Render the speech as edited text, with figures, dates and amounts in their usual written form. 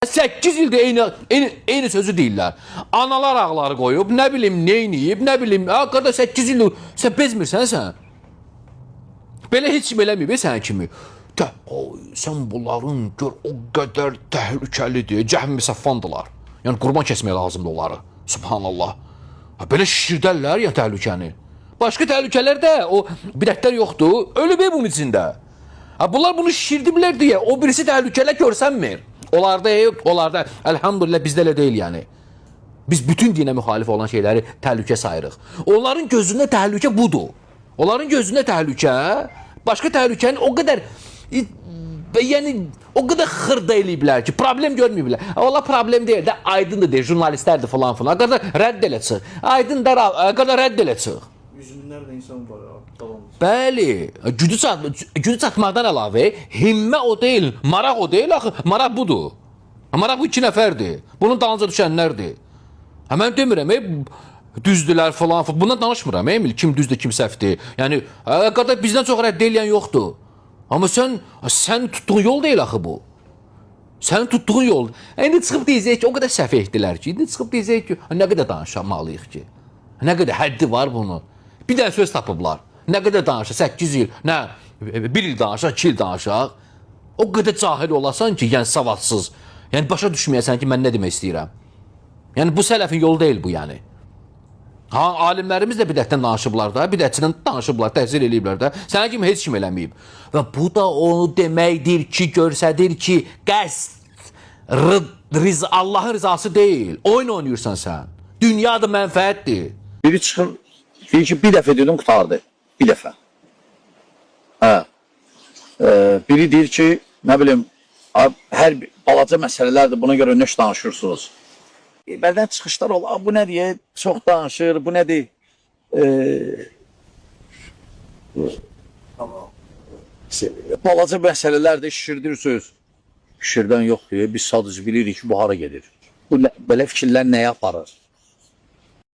8 ildir eyni sözü deyirlər. Analar ağları qoyub, nə bilim neyniyib, nə bilim, ha qardaş 8 ildir sən bezmirsən sən. Belə heç kim eləməyib sənin kimi. Tə, oy, sən bunların gör o qədər təhlükəlidir. Cəhmi saffandılar. Yəni qurban kəsmək lazımdır onları. Subhanallah. Ha, belə şişirdərlər ya təhlükəni. Başqa təhlükələr də o bidətlər yoxdur. Ölüb bunun içində. Ha, bunlar bunu şişirdiblər deyə o birisi təhlükələr görsənmir. Onlarda, onlarda elhamdülillah bizdə elə deyil yəni. Biz bütün dinə müxalif olan şeyləri təhlükə sayırıq. Onların gözündə təhlükə budur. Onların gözündə təhlükə başqa təhlükənin o qədər yəni o qədər xırda eləyiblər ki, problem görməyiblər. Valla problem deyil də, aydındır deyir, jurnalistlərdir falan filan. Qardaş rədd elə çıx. Aydın da qardaş rədd elə çıx. Yüz minlərlə insan var ya, davam. Bəli, gücü çatmaqdan əlavə himmə o deyil, maraq o deyil axı, maraq budur. Maraq bu iki nəfərdir. Bunun dalınca düşənlərdir. Hə mən demirəm, düzdülər falan, filan. Bundan danışmıram, Emil, kim düzdür, kim səhvdir. Yəni, qardaş bizdən çox rədd eləyən yoxdur. Amma sən tutduğun yol deyil axı bu. Sənin tutduğun yol. İndi çıxıb deyəcək ki, o qədər səhv etdilər ki, indi çıxıb deyəcək ki, nə qədər danışmalıyıq ki? Nə qədər həddi var bunun? Bir dənə söz tapıblar. Nə qədər danışaq? 8 il, nə 1 il danışaq, 2 il danışaq. O qədər cahil olasan ki, yəni savadsız. Yəni başa düşməyəsən ki, mən nə demək istəyirəm. Yəni bu sələfin yolu deyil bu yəni. Ha, alimlərimiz də bidətdən danışıblar da, bidətçidən danışıblar, təhsil eləyiblər də. Sənə kimi heç kim eləməyib. Və bu da onu deməkdir ki, göstərir ki, qəsd Allahın rızası deyil. Oyun oynayırsan sən. Dünya da mənfəətdir. Biri çıxır, deyir ki, bir dəfə dedim, qurtardı. Bir dəfə. Hə. Biri deyir ki, nə bilim, hər balaca məsələlərdir, buna görə nöş danışırsınız. Bəzən çıxışlar olur, "A, bu nə deyə, çox danışır, bu nədir? Balaca məsələlərdir, şişirdirsiniz. Şişirdən yoxdur, biz sadəcə bilirik ki, bu hara gedir. Bu belə fikirlər nəyə aparır?